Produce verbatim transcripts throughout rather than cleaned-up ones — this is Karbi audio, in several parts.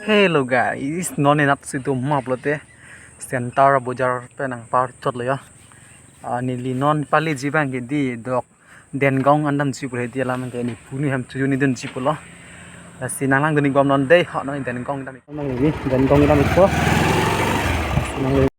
Hello guys, non inat si dum map lote Center Bazar pen nangpar chot lo ya. Ah, neli non pali ji abang ke di dok Dengong an damji pu he di alam ke ne punu hem chojun ne dunji pulo. Lasi nanglang dun ik bom non dei, ha non Dengong dam ik. Nang ni Dengong dam ikpo. Nang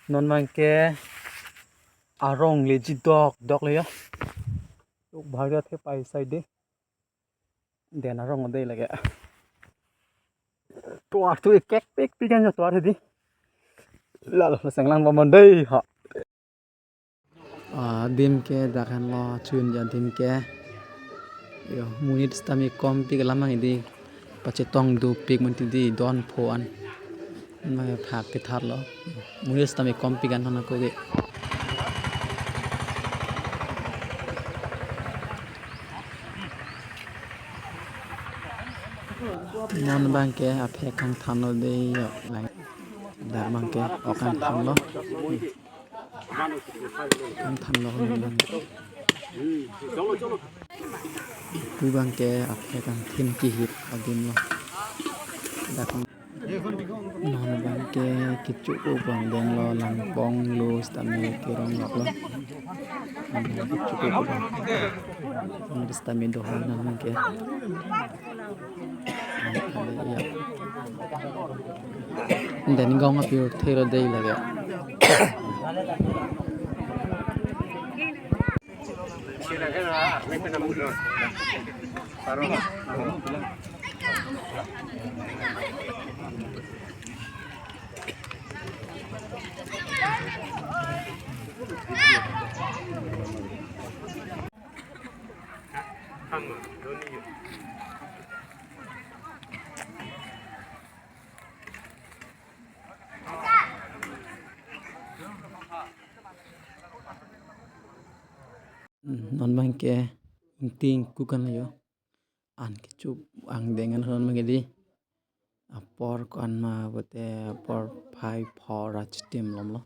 Non abang ke arong le ji dokdok le ya. Tuk bhari athe pai sai de. Den arong dei lake. Tovar thu ekek pek pi kan tovar di. Lalo senglang bomon dei ha. Ah, adim ke dak henlo chun ja adim ke. Yo, monit sitame kom pik alam abang ke di. Pachetong dopik mun ti di don pho an. Mai phak ke tharlo. Monit sitame kom pik an hana ko ke. Non abang ke aphe kangthanlo dei yo. Dak abang ke ok kangthanlo. Kangthanlo non abang. Pu abang ke aphe kangthin kihip adim lo. Dak non abang ke kecho-o abang denglo langpong lo sitame kerong lok lo. Kecho-o abang. Non sitame doha non abang ke. Dengong apirthe lo dei lake. Hmm, non abang ke ingting kukan yo. An kecho-o angdeng an non abang ke di. Apor ko-an ma bote apor phai phor achitim lom lo.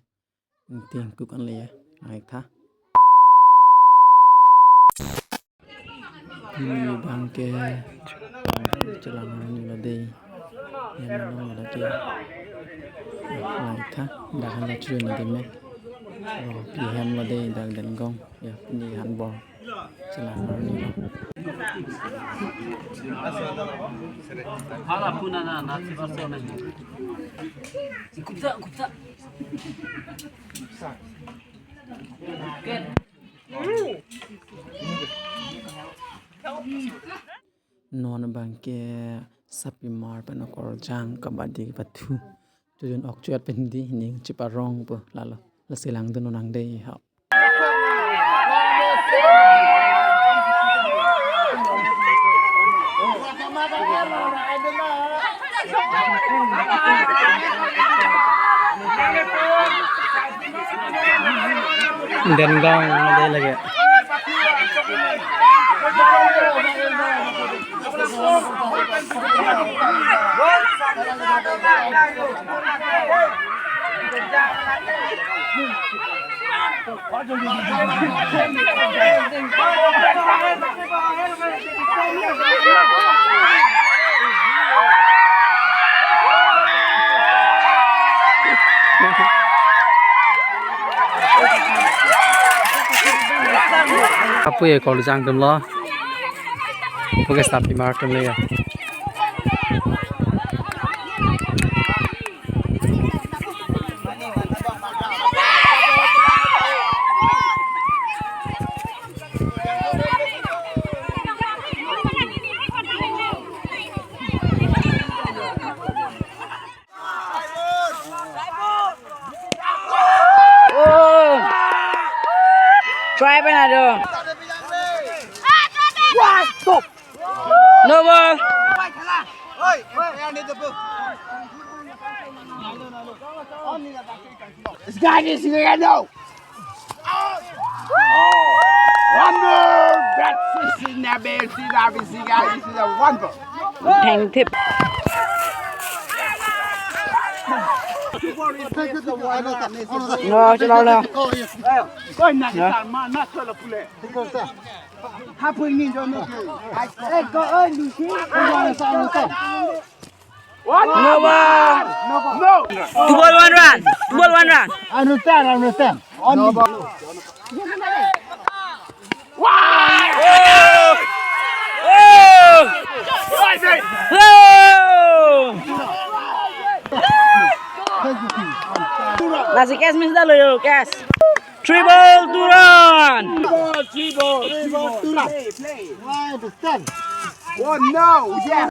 Ingting kukan le ya. Nang ik tha. Pini abang ke chelang arni lo dei. Hem along lo ke. Nang ik tha. Dak henlo chun adim me. Oh, pi hem lo dei dak Dengong. Ya, pini han bor chelang arni lo. Hala puna na na si baso na. Kupsa, kupsa. Non abangke Sapimar pen okorjang kabaddi pathu. Tujun ok chuat pen di ning chiparong po lalo. Lasi langdun nang dei ha. Dengdong dei lake. Kapu ye okorjang atum lo. Oke, Sapimar atum le ya. Oh. Try pen ado. No ball. This guy is here now. One more bad fish in the bay. See that we see guys. This is a one ball. Thengthip. No, chalolo. Koi na kita ma na chola pule. Hapun ni jono. Ai ko oi ni si. No ball. No. Two ball, one run. Two ball, one run. Understand, understand. One. No ball. Oh! Oh! Oh! Lasi catch miss dalo yo, catch. Three ball, two run. Three ball, three ball, two run. Why the stand? Oh no, yes.